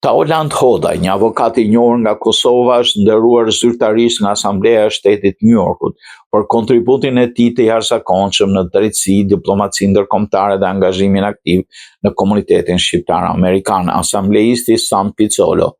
Taulant Hodaj, një avokat i njohur nga Kosova, është nderuar zyrtarisht nga Asambleja e Shtetit të New Yorkut për kontributin e tij të jashtëzakonshëm në drejtësi, diplomaci ndërkombëtare dhe angazhimin aktiv në komunitetin shqiptar amerikan. Asambleisti Sam Pizzolo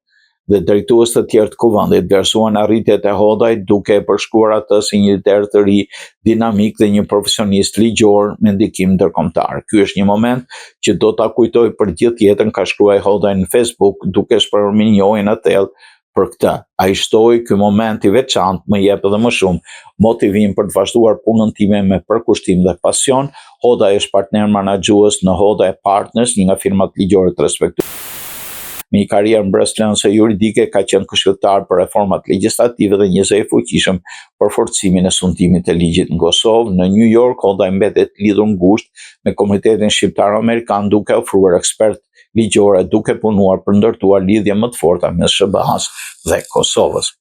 dhe drejtues të tjerë të kuvendit vlerësuan arritjet e Hodajt duke e përshkruar atë si një lider të ri, dinamik dhe një profesionist ligjor me ndikim ndërkombëtar. Ky është një moment që do ta kujtoj për gjithë jetën, ka shkruar Hodaj në Facebook, duke shprehur mirënjohjen e thellë për këtë. Ai shtoi, ky moment i veçantë më jep edhe më shumë motivim për të vazhduar punën time me përkushtim dhe pasion. Hodaj është partner menaxhues në Hodaj Partners, një nga firmat ligjore të respektuara. Me një karrierë mbresëlënëse juridike ka qenë këshilltar për reformat legjislative dhe një zë i fuqishëm për forcimin e sundimit të ligjit në Kosovë. Në New York, Hodaj mbetet lidhur ngushtë me komunitetin shqiptar-amerikan duke ofruar ekspert ligjore duke punuar për ndërtuar lidhje më të forta mes SHBA-s dhe Kosovës.